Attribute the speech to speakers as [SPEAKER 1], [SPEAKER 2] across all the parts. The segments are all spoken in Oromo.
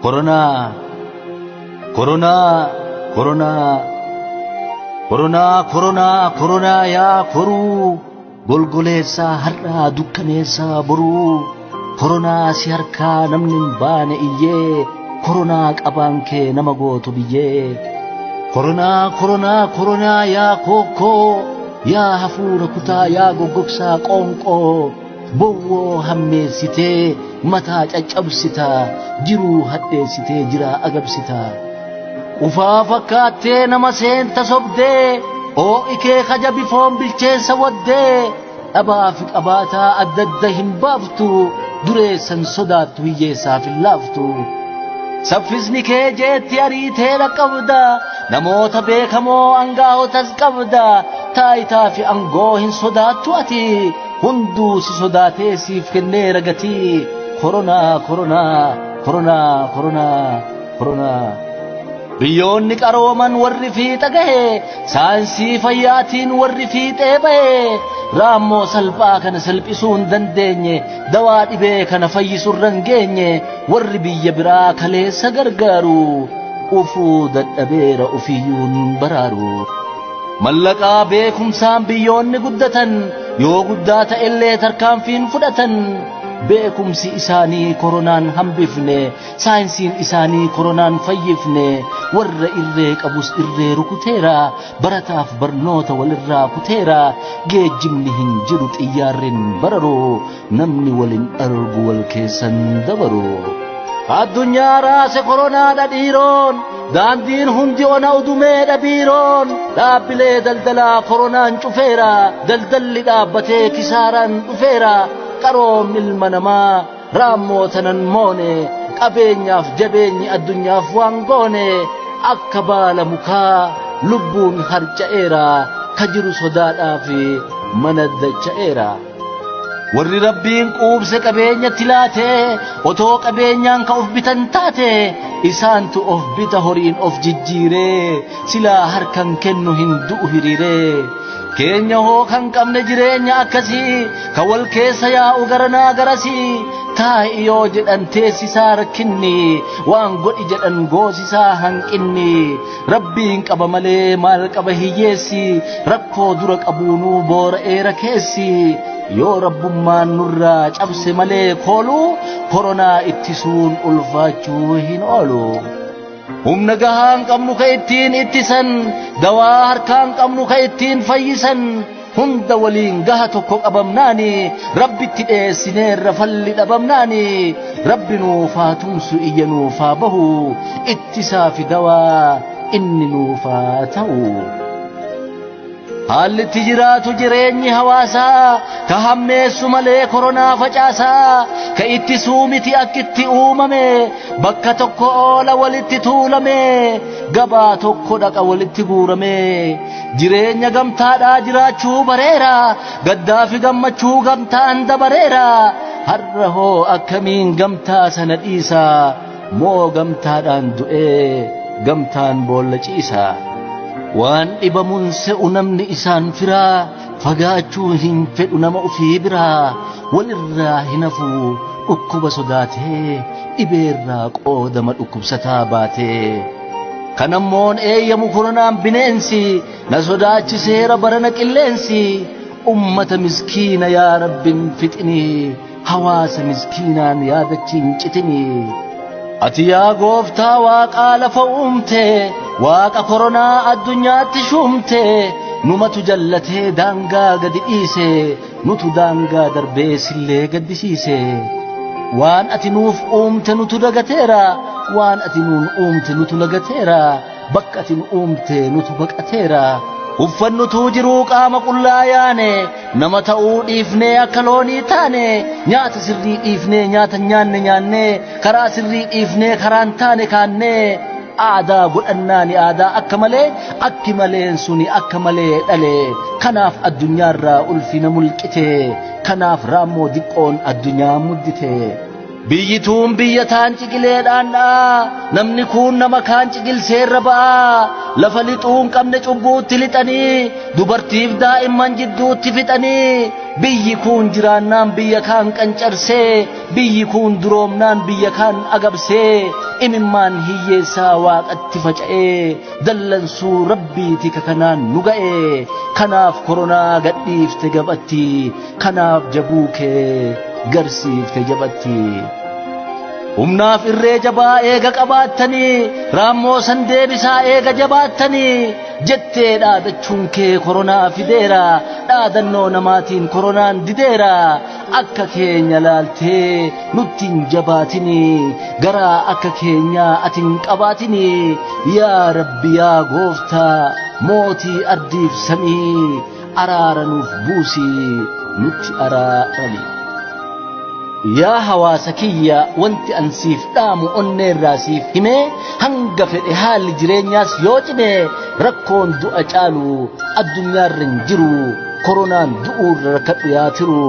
[SPEAKER 1] Koronaa, koronaa, koronaa, koronaa, koronaa, koronaa yaa koruu, golgoleessaa har'aa dukkaneessaa boruu, koronaa si harkaa namni hin baane iyyee, koronaa qabaan kee nama gootu biyyee. Koronaa, koronaa, koronaa yaa kookoo, yaa hafuura kutaa yaa goggogsaa qoonqoo, bowwoo hammeessitee mataa caccabsitaa, jiruu hadheessitee jiraa agabsitaa. Qufaa fakkaattee nama seenta sobdee, oo'i kee kaja bifoon bilcheessa waddee, dhabaa fi qabaataa adda adda hin baaftu, dureessan sodaattu hiyyeessaaf hin laaftu. Saffisni kee jeetti ariitee dhaqqabda, namoota beekamoo angaawotas qabda, taayitaa fi angoo hin sodaattu ati, hunduu si sodaatee siif kenneera gatii. Koronaa, koronaa, koronaa, koronaa, koronaa. Biyyoonni qarooman warri fiixa gahe, saayinsii fayyaatiin warri fiixee bahe, raammoo salphaa kana salphisuu hin dandeenye, dawaa dhibee kana fayyisuu irra hin geenye, warri biyya biraa kaleessa gargaaru, ufuu dadhabeera ufiyyuu hin baraaru. Mallaqaa beekumsaan biyyoonni guddatan, yoo guddaa ta'ellee tarkaanfiin fudhatan, beekumsi isaanii koronaan hambifne, saayinsiin isaanii koronaan fayyifne, warra irree qabus irree rukuteera, barataaf barnoota walirraa kuteera, geejjibni hin jiru xiyyaarri hin bararu, namni walin argu wal keessan dabaru. Addunyaa raase koronaadha dhiiroon, daandiin hundi ona udumeedha biiroon, dhaabbilee daldalaa koronaan cufeera, daldalli dhaabbatee kisaaraan dhufeera, qaroom ilma namaa raammoo tanan moone, qabeenyaaf jabeenyi addunyaaf waan goone, akka baala mukaa lubbuun harca'eera, ka jiru sodaadhaaf mana dacha'eera. Warri rabbiin quubse qabeenyatti laate, otoo qabeenyaan ka of bitan taate, isaantu of bita horiin of jijjiiree, silaa harkan kennu hin du'u hiriiree. Keenya hoo kan qabne jireenya akkasii, ka wal keessa yaa'u garanaa garasii, taa'i yoo jedhan teessisaa rakkinni, waan godhi jedhan goosisaa hanqinni, rabbiin qaba malee maal qaba hiyyeessi, rakkoo dura qabuunuu boora'eera keessi. Yoo rabbummaan nurraa cabse malee kooluu, koronaa ittisuun ulfaachuu hin oolu. Humna gahaan qabnu ka ittiin ittisan, dawaa harkaan qabnu ka ittiin fayyisan, hunda waliin gaha tokko qabamnaani, rabbitti dheessineerra falli dhabamnaani, rabbi nuufaa tumsu iyya nuufaa bahu, ittisaa fi dawaa inni nuufaa ta'u. Haalli itti jiraatu jireenyi hawaasaa, ka hammeessu malee koronaa facaasaa, ka ittisuu miti akkitti uumame, bakka tokko oola walitti tuulame, gabaa tokko dhaqa walitti guurame, jireenya gamtaadhaa jiraachuu bareera, gaddaa fi gammachuu gamtaan dabareera, har'a hoo akkamiin gamtaa sana dhiisa, moo gamtaadhaan du'ee gamtaan boolla ciisa. Waan dhibamuun se'u namni isaan firaa, fagaachuu hin fedhu nama ofii biraa, walirraa hin hafu dhukkuba sodaatee, dhibeerraa qoodama dhukkubsataa baatee. Kanammoon eeyyamu koronaan bineensi, na sodaachiseera barana qilleensi, ummata miskiina yaa rabbin fixinii, hawaasa miskiinaan yaadachiin citinii. Ati yaa gooftaa waaqaa lafa uumte, waaqa koronaa addunyaatti shuumte, numatu jallatee daangaa gadi dhiise, nutu daangaa darbee sillee gaddisiise. Waan ati nuuf uumte nutu dagateera, waan ati nuun uumte nutu lagateera, bakka ati nu uumte nutu baqateera. Uffannutuu jiruu qaama qullaa yaane, nama ta'uu dhiifnee akka loonii taane, nyaata sirrii dhiifnee nyaata nyaanne nyaannee, karaa sirrii dhiifnee karaan taane kaannee, aadaa godhannaani aadaa akka malee, akki maleen suni akka malee dhale, kanaaf addunyaarraa ulfina mulqite, kanaaf raammoo diqqoon addunyaa muddite. Biyyi tuun biyya taan ciqileedhaan dha'a, namni kuun nama kaan ciqilseerra ba'a, lafa lixuu hin qabne cubbuutti lixanii, dubartiif daa'imman jidduutti fixanii, biyyi kuun jiraannaan biyya kaan qancarsee, biyyi kuun duroomnaan biyya kaan agabsee, imimmaan hiyyeessaa waaqatti faca'ee, dallansuu rabbiiti ka kanaan nu ga'e, kanaaf koronaa gadhiifte gabatti, kanaaf jabuu kee garsiifte jabatti. Humnaaf irree jabaa eega qabaattanii, raammoo san deebisaa eega jabaattanii, jettee dhaadachuun kee koronaa fideera, dhaadannoo namaatiin koronaan dideera, akka keenya laaltee nutti hin jabaatinii, garaa akka keenyaa ati hin qabaatinii, yaa Rabbi yaa gooftaa mootii ardiif samii, araara nuuf buusii nutti araarami. Yaa hawaasa kiyya wanti an siif dhaamu onneerraa siif himee hanga fedhe haalli jireenyaas yoo cime rakkoon du'a caalu addunyaarra hin jiru koronaan du'uurra rakkadhu yaa tiru.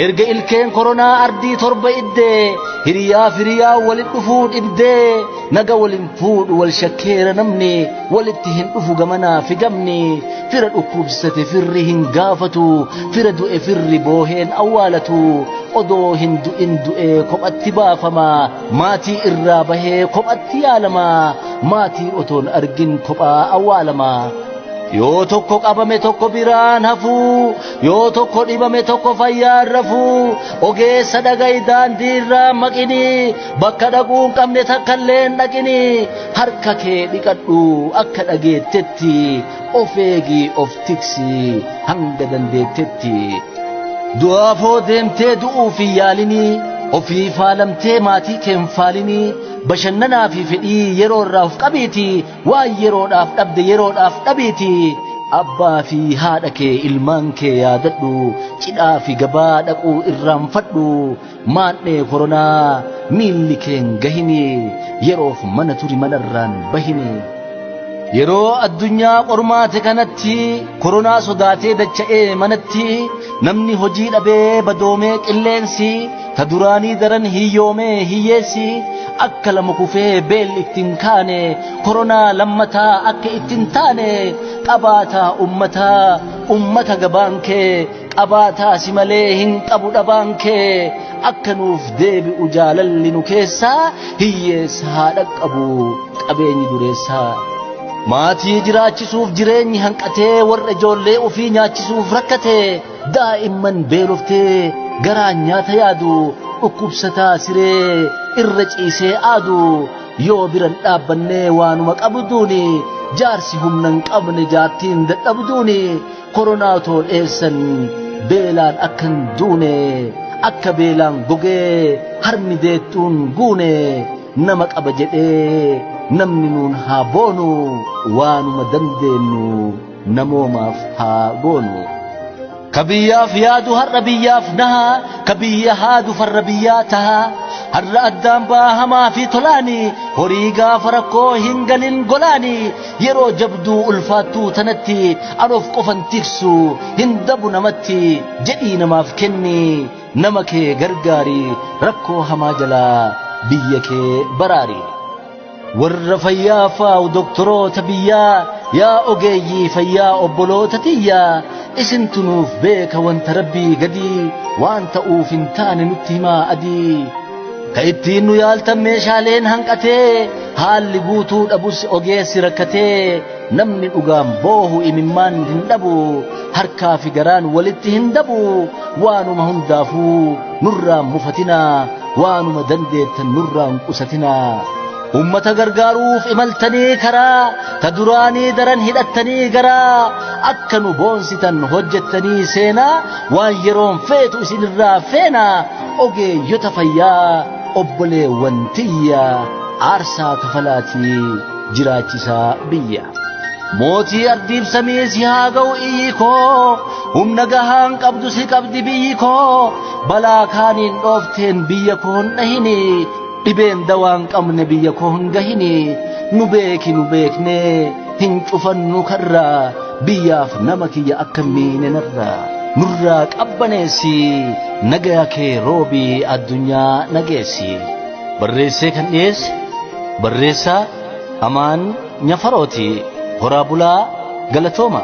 [SPEAKER 1] Erga ilkeen koronaa ardii torba iddee hiriyaa firiyaa walit dhufuu dhibdee naga walin fuudhu wal shakkeera namni walitti hin dhufu gamanaa fi gamni fira dhukkubsate firri hin gaafatu fira du'e firri booheen awwaalatu odoo hin du'in du'ee kophatti baafama maatii irraa bahee kophatti yaalama maatii otoon argin kophaa awwaalama. Yoo tokko qabame tokko biraan hafuu, yoo tokko dhibame tokko fayyaan rafuu, ogeessa dhaga'i daandii irraa maqinii, bakka dhaquu hin qabne takka illee hin dhaqinii, harka kee dhiqadhu akka dhageettetti, of eegi of tiksi hanga dandeettetti. Du'aafoo deemtee du'uuf hin yaalinii, ofii faalamtee maatii kee hin faalinii, bashannanaa fi fedhii yeroo irraa of qabiitii, waan yeroodhaaf dhabde yeroodhaaf dhabiiti abbaa fi haadha kee ilmaan kee yaadadhu cidhaa fi gabaa dhaquu irraanfadhu maadhee koronaa miilli kee hin gahini yeroof mana turi manarraan bahini. Yeroo addunyaa qormaate kanatti koronaa sodaatee dacha'ee manatti namni hojii dhabee badoomee qilleensi ta duraanii daran hiyyoomee hiyyeessi akka lama kufee beelli ittiin kaane koronaa lammataa akka ittiin taane qabaataa ummataa ummata gabaan kee qabaataa si malee hin qabu dhabaan kee akka nuuf deebi'u jaalalli nu keessaa hiyyeessa haa dhaqqabu qabeenyi dureessaa. Maatii jiraachisuuf jireenyi hanqatee warra ijoollee ofii nyaachisuuf rakkate daa'imman beeloftee garaan nyaata yaadu dhukkubsataa siree irra ciisee aadu yoo biran dhaabbannee waanuma qabduuni jaarsi humna hin qabne jaartiin dadhabduuni koronaa otoo dheessan beelaan akka hin duune akka beelaan gogee harmi deettuun guune nama qaba jedhee namni nuun haa boonu waanuma dandeenyu namoomaaf haa goonu. Ka biyyaaf yaadu har'a biyyaaf naha, ka biyya haadu farra biyyaa taha. Har'a addaan baahamaa fi tolaani, horii gaafa rakkoo hin galin golaani. Yeroo jabduu ulfaattuu tanatti an of qofan tiksu hin dabu namatti jedhii namaaf kenni nama kee gargaari rakkoo hamaa jalaa biyya kee baraari. Warra fayyaa faa'u doktoroota biyyaa yaa ogeeyyii fayyaa obboloota tiyyaa isintu nuuf beeka wanta rabbii gadii waan ta'uuf hin taane nutti himaa adii. Ka ittiin nu yaaltan meeshaaleen hanqatee haalli guutuu dhabus ogeessi rakkatee namni dhugaan boohu imimmaan hin dhabu harkaa fi garaan walitti hin dabu waanuma hundaafuu nurraan mufatinaa waanuma dandeettan nurraan qusatinaa. Ummata gargaaruuf imaltanii karaa ta duraanii daran hidhattanii garaa akka nu boonsitan hojjettanii seenaa waan yeroon feetu isinirraa feenaa ogeeyyota fayyaa obboleewwan tiyya aarsaa kafalaatii jiraachisaa biyya. Mootii ardiif samii si haa ga'u iyyi koo humna gahaan qabdu si qabdi biyyi koo balaa kaaniin dhoofteen biyya koo hin dhahini. Dhibeen dawaan qabne biyya koo hin gahini nu beeki nu beekne hin cufannu karraa biyyaaf nama kiyya akka miine narraa. Nurraa qabbaneessi, nagaa kee roobii addunyaa nageessi. Barreessee kan dhiyeesse barreessaa Amaan Nyafarooti. Horaa bulaa, galatooma.